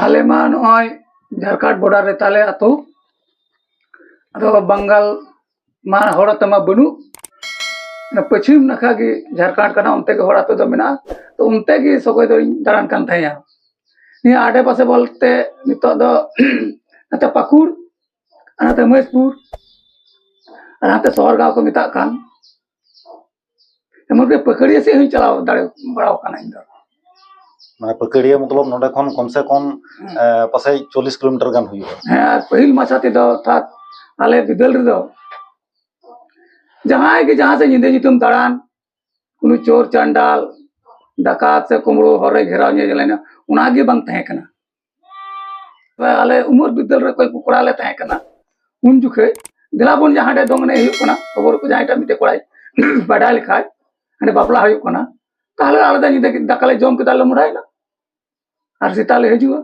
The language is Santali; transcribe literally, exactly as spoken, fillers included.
ᱟᱞᱮ ᱢᱟ ᱱᱚᱜᱼᱚᱭ ᱡᱷᱟᱲᱠᱷᱚᱸᱰ ᱵᱚᱰᱟᱨ ᱨᱮ ᱛᱟᱞᱮ ᱟᱹᱛᱩ᱾ ᱟᱫᱚ ᱵᱟᱝᱜᱟᱞ ᱢᱟ ᱦᱚᱲ ᱟᱛᱮ ᱢᱟ ᱵᱟᱹᱱᱩᱜ᱾ ᱚᱱᱟ ᱯᱟᱹᱪᱷᱤᱢ ᱱᱟᱠᱷᱟ ᱜᱮ ᱡᱷᱟᱲᱠᱷᱚᱸᱰ ᱠᱟᱱᱟ, ᱚᱱᱛᱮ ᱜᱮ ᱦᱚᱲ ᱟᱹᱛᱩ ᱫᱚ ᱢᱮᱱᱟᱜᱼᱟ᱾ ᱛᱚ ᱚᱱᱛᱮ ᱜᱮ ᱥᱚᱜᱚᱭ ᱫᱚᱧ ᱫᱟᱬᱟᱱ ᱠᱟᱱ ᱛᱟᱦᱮᱸᱭᱟ᱾ ᱱᱤᱭᱟᱹ ᱟᱰᱮ ᱯᱟᱥᱮ ᱵᱚᱞᱛᱮ ᱱᱤᱛᱚᱜ ᱫᱚ ᱱᱚᱛᱮ ᱯᱟᱹᱠᱩᱲ, ᱟᱨ ᱱᱚᱛᱮ ᱢᱚᱦᱮᱥᱯᱩᱨ, ᱟᱨ ᱦᱟᱱᱛᱮ ᱥᱚᱦᱚᱨ ᱜᱟᱶ ᱠᱚ ᱢᱮᱛᱟᱜ ᱠᱟᱱ, ᱮᱢᱚᱱᱠᱤ ᱯᱟᱹᱠᱟᱹᱲᱤᱭᱟᱹ ᱥᱮᱫ ᱦᱚᱸᱧ ᱪᱟᱞᱟᱣ ᱫᱟᱲᱮ ᱵᱟᱲᱟᱣ ᱠᱟᱱᱟ ᱤᱧ ᱫᱚ᱾ ᱢᱟᱱᱮ ᱯᱟᱹᱠᱟᱹᱲᱤᱭᱟᱹ ᱢᱚᱛᱞᱚᱵ ᱱᱚᱰᱮ ᱠᱷᱚᱱ ᱠᱚᱢ ᱥᱮ ᱠᱚᱢ ᱯᱟᱥᱮᱡ ᱪᱚᱞᱞᱤᱥ ᱠᱤᱞᱳᱢᱤᱴᱟᱨ ᱜᱟᱱ ᱦᱩᱭᱩᱜᱼᱟ᱾ ᱦᱮᱸ, ᱟᱨ ᱯᱟᱹᱦᱤᱞ ᱢᱟᱪᱷᱟ ᱛᱮᱫᱚ ᱚᱨᱛᱷᱟᱛ ᱟᱞᱮ ᱵᱤᱫᱟᱹᱞ ᱨᱮᱫᱚ ᱡᱟᱦᱟᱸᱭ ᱜᱮ ᱡᱟᱦᱟᱸ ᱥᱮᱫ ᱧᱤᱫᱟᱹ ᱧᱩᱛᱩᱢ ᱫᱟᱬᱟᱱ, ᱠᱳᱱᱳ ᱪᱳᱨ ᱪᱟᱱᱰᱟᱞ, ᱰᱟᱠᱟᱛ ᱥᱮ ᱠᱩᱢᱵᱽᱲᱩ ᱦᱚᱨ ᱨᱮ ᱜᱷᱮᱨᱟᱣ ᱧᱮᱞ ᱞᱮᱱᱟ, ᱚᱱᱟ ᱜᱮ ᱵᱟᱝ ᱛᱟᱦᱮᱸ ᱠᱟᱱᱟ᱾ ᱛᱚᱵᱮ ᱟᱞᱮ ᱩᱢᱮᱨ ᱵᱤᱫᱟᱹᱞ ᱨᱮ ᱚᱠᱚᱭ ᱠᱚ ᱠᱚᱲᱟ ᱞᱮ ᱛᱟᱦᱮᱸ ᱠᱟᱱᱟ, ᱩᱱ ᱡᱚᱠᱷᱮᱡ ᱫᱮᱞᱟ ᱵᱚᱱ ᱡᱟᱦᱟᱸ ᱴᱷᱮᱡ ᱫᱚᱝ ᱮᱱᱮᱡ ᱦᱩᱭᱩᱜ ᱠᱟᱱᱟ, ᱠᱷᱚᱵᱚᱨ ᱠᱚ ᱡᱟᱦᱟᱸᱭ ᱴᱟᱜ ᱢᱤᱫᱴᱮᱡ ᱠᱚᱲᱟᱭ ᱵᱟᱰᱟᱭ ᱞᱮᱠᱷᱟᱡ, ᱦᱟᱸᱰᱮ ᱵᱟᱯᱞᱟ ᱦᱩᱭᱩᱜ ᱠᱟᱱᱟ, ᱛᱟᱦᱞᱮ ᱟᱞᱮ ᱫᱚ ᱧᱤᱫᱟᱹ ᱫᱟᱠᱟ ᱞᱮ ᱡᱚᱢ ᱠᱮᱫᱟ, ᱞᱮ ᱢᱚᱰᱟᱭᱮᱱᱟ, ᱟᱨ ᱥᱮᱛᱟᱜ ᱞᱮ ᱦᱤᱡᱩᱜᱼᱟ᱾